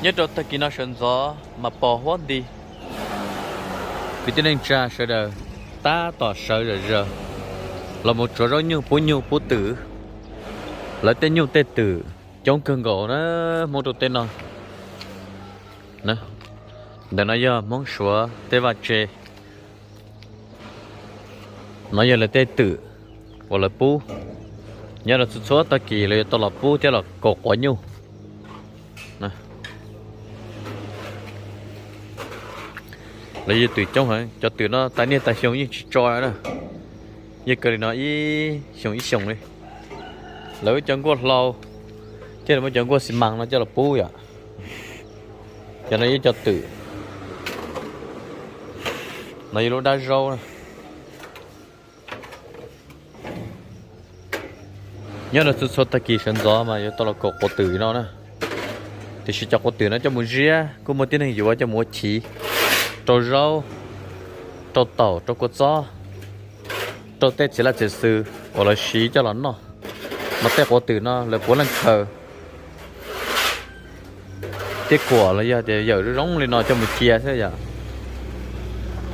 Nyob rau tag kis no sawv ntxov mas pos huab nti, kwv tij neej tsa sawv daws tab tom sawv zom zaws los mus tsuav zaub nyuj pub nyuj pub twm. Lawv tej nyuj tej twm coob kawg nkaus na, Hmoob rau tej no. Ntawm no yog Hmoob Suav tej vaj tse. No yog lawv tej twm uas lawv pub. Nyob rau txhua txhua tag kis lawv yuav tau los pub thiab los kaum quav nyuj. Lawv yug twm coob heev, cov twm no tas niaj tas xyoo yeej tsis tso na. Yeej kaw li no ib xyoos ib xyoos li. Lawv muab cov nkuaj hlau thiab lawv muab cov nkuaj xi mas no coj los pub yom. Cov no yog cov twm, no yog lub dab zaub na. Nyob rau txhua txhua tag kis sawv ntxov mas yuav tau los kaum quav twm li no na. Tiam sis cov quav twm no coj mus ziab kuj muaj tib neeg yuav coj mus ua chiv, rau zaub, rau taum, rau kua txob, rau tej txiv laj txiv xwm uas lawv siv coj los noj. Mas tej quav twm no lawv puav leej khaws tej kuam los yog tias yawm zoo li no coj mus cia xwb yom.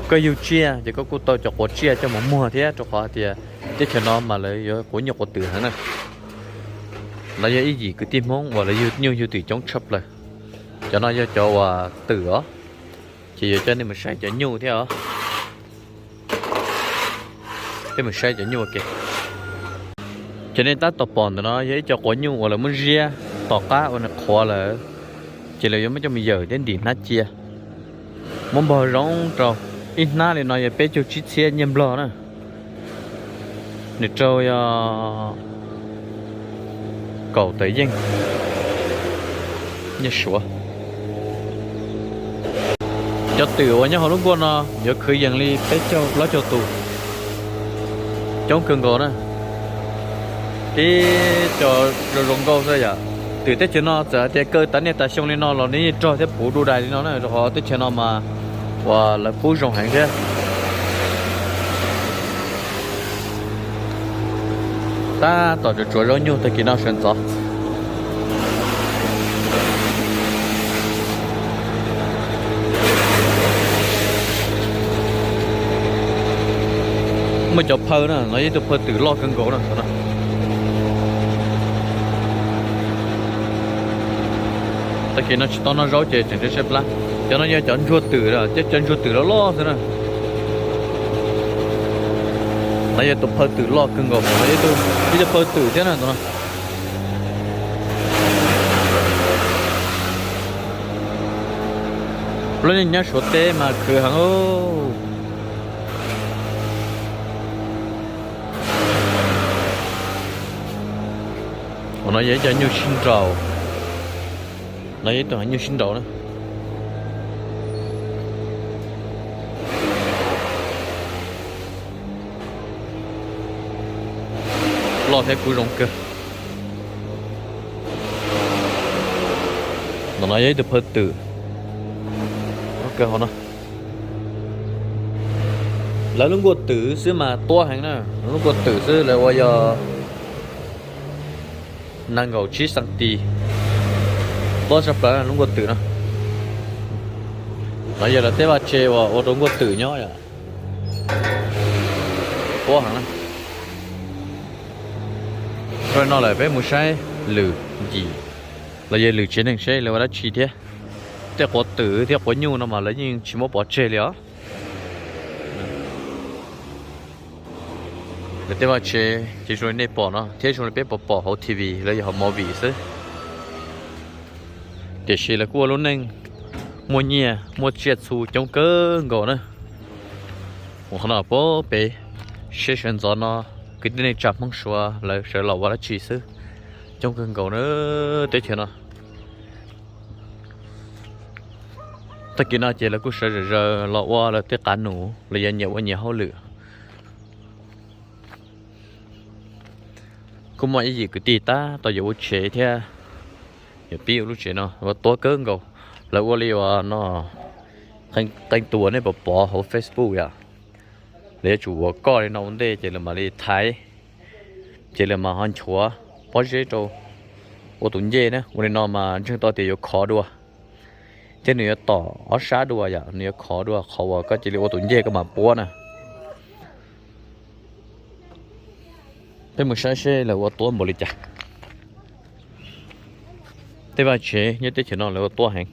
Koj yug tsiaj ces koj kuj tau cov quav tsiaj coj mus muag thiab, rau qhov hais tias teb chaws no mas lawv yuav quav nyuj quav twm heev na. No yog ib yim kwv tij Hmoob uas lawv yug nyuj yug twm coob tshaj plaws. Cov no yog cov uas twm os, ces yuav coj nej mus saib cov nyuj thiab os. Peb mus saib cov nyuj ua ke. Ces nej tab tom pom ntawm no yog ib co quav nyuj uas lawv muab ziab tom qab ua nws qhuav lawm, ces lawv yuav muab coj mus yawm thiab ntim hnab cia, muab npog zoo rau. Ib hnab li no yog peb caug tsib txhiab nyiaj Nplog na. Nws rau yog kaum tawm yeej nyiaj Suav. Cov twm uas nyob hauv lub nkuaj no yuav khwv yees li peb caug plaub caug tus, coob kawg nkaus na. Ib co zoo zoo nkauj xwb yom. Twm teb chaws no txawm hais tias kaw tas niaj tas xyoo li no los nws yeej rog thiab puv du dais li no na, rau qhov teb chaws no mas uas lawv pub zoo heev thiab. Tab tom tsuav tsuav zaub nyuj tag kis no sawv ntxov. Muaj cov phaw na, no yog ib tug phaw twm loj kawg nkaus na. Tag kis no tsis tau noj zaub ces tseem tshaib plab. Cov no yog cov ntsuag twm, cov ntsuag twm loj loj xwb na. No yog tus phaw twm loj kawg nkaus, ib tug phaw twm thiab na tus no. Lub neej nyob Suav teb mas khwv heev. Ua no yog ib co nyuj sib nraus, no yog ib tug nyuj sib nraus na. Loj thiab kuj zoo kawg. Ntawm no yog ib tug phaw twm. Lawv lub nkuaj twm xwb mas tuab heev na, lub nkuaj twm xwb lawv ua yog nees nkaum tsib xees tis, tuab tshaj plaws lub nkuaj twm no. No yog lawv tej vaj tse uas ua rau nkuaj twm nyob yom. Tuab heev na. Rau no lawm peb mus saib lwm yim los yog lwm tsev neeg seb lawv ua dab tsi thiab. Tej quav twm thiab quav nyuj no mas lawv yeej tsis muab pov tseg li os. Lawv tej vaj tse ces zoo li nej pom no thiab zoo li peb pom pom hauv T V los yog hauv movie xwb. Tiam sis lawv kuj ua lub neej muaj nyiaj muaj tsiaj txhu coob kawg nkaus na. Ua qhov no pem peb seb sawv ntxov no kwv tij neej tsa Hmoob Suav lawv sawv los ua dab tsi xwb. Coob kawg nkaus na teb chaws no. Tag kis no ces lawv kuj sawv zom zaws los ua lawv tej qav num los yog nyias ua nyias hauj lwm. Kuj muaj ib yim kwv tij tab tom yuav ua tsev thiab, yuav pib ua lub tsev no ua tuab kawg nkaus. Lawv ua li uas no, qee tus uas nej pom pov hauv Facebook yom, lawv yuav tsum ua koj li no ua ntej ces lawv mam li thaiv, ces lawv mam ho nchuav pob zeb rau ua tus ncej na. Ua li no mas ntseeg tau tias yuav khov dua. Thiab nws yuav tom ob sab dua yom, nws yuav khov dua, qhov uas koj cia li ua tus ncej koj mam puab na. Peb mus saib seb lawv ua tuab npaum li cas. Tej vaj tsev nyob teb chaws no lawv ua tuab heev,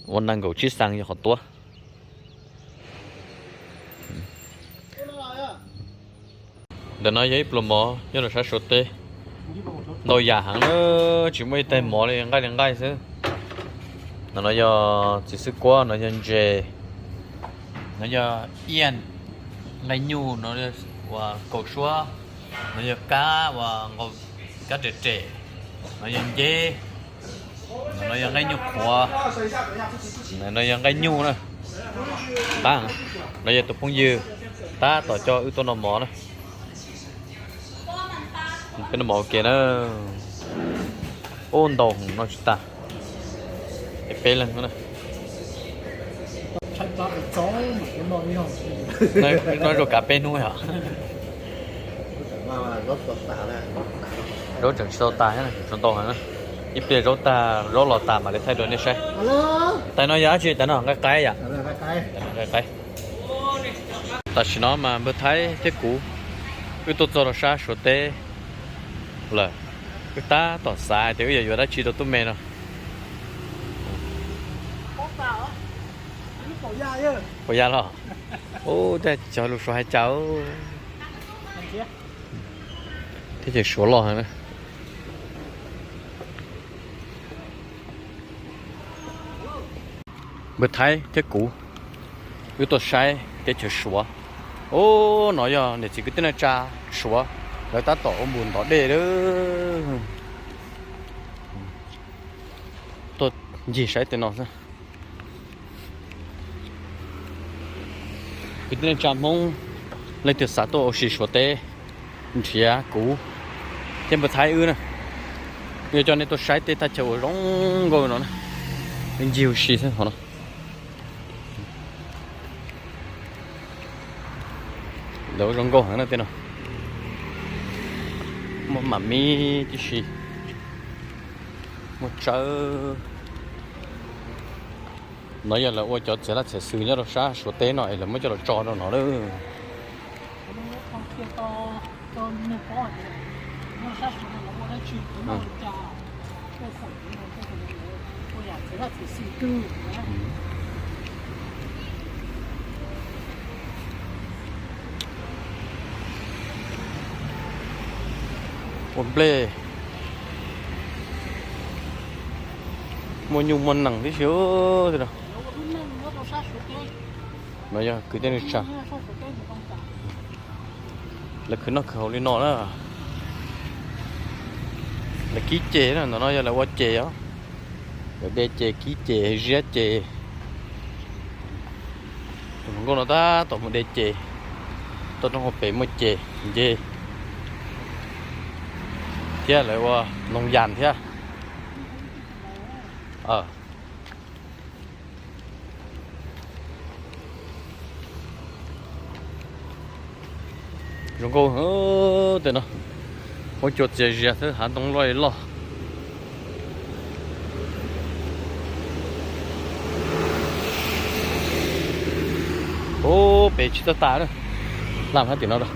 ua nees nkaum tsib xees yog qhov tuab. Ntawm no yog ib pluag mov nyob rau sab Suav teb, ntau yam heev na, tsis muaj ib tais mov li nqaij li nqaij xwb. No no yog txiv xwb kuab, no yog ntses, no yog iaj, nqaij nyuj, no uas kaum suab, no yog kab uas nqaus kab rem rem, no yog nceb, no yog nqaij nyuj qhuav, no yog nqaij nyuj na, qab, no yog tus phooj ywg tab tom coj wb tuaj noj mov na. Peb noj mov ua ke na. Ub, ntau heev, noj tsis tas. Es peb leeg na. Noj zoo kav peb hnub yom. Zaub tseem tsis tau tas, tseem ntau heev na. Ib pliag zaub tag, zaub los tas mam li thaij rau nej saib. Tais no yog dab tsi? Tais no nqaij qaib yom. Nqaij qaib. Tam sim no mas npawg Thaib thiab kuv wb tuaj txog rau sab Suav teb lawm. Wb tab tom xav hais tias wb yuav yuav dab tsi rau tub me no. Pom yaj los? Ub, tej cov lus Suav hais cas. Teb chaws Suav loj heev na. Npawg Thaib thiab kuv wb tuaj saib teb chaws Suav. Ub, no yog niam txiv kwv tij neej tsa Suav, lawv tab tom ua npus ntov dej lawm. Tuaj ncig saib tej no xwb. Kwv tij neej tsa Hmoob, leej twg xav tuaj ua si Suav teb, nrhiav kuv thiab npawg Thaib wb na, wb yuav coj nej tuaj saib tej thaj chaw uas zoo nkauj no na. Ncig ua si xwb hov no. Lawv ua zoo nkauj heev na tej no. Muaj mam mib tib si, muaj tsawb. No yog lawv ua cov txiav laj txiav xws nyob rau sab Suav teb no es lawv muab coj los tso rau no lawm. Ua nplej, muaj nyuj muaj nees tib si. No yog kwv tij neej tsa, lawv khwv noj khwv haus li no na. Lawv kib ces na, ntawm no yog lawv ua ces os. Lawv de ces, kib ces, ziab ces. Tus hluas nkauj no tab tom mus de ces, tau roob hauv pes muaj ces nce thiab lawv ua noog yas thiab. Zoo nkauj tej no, huab cua txias zias xwb, hav ntoo loj li loj. Ub, pem tsis tau tas na, laj hab tim no rau.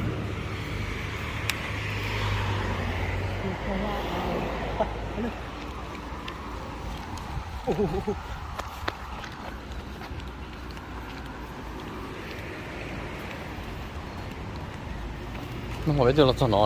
Hnub no peb twb los txog no,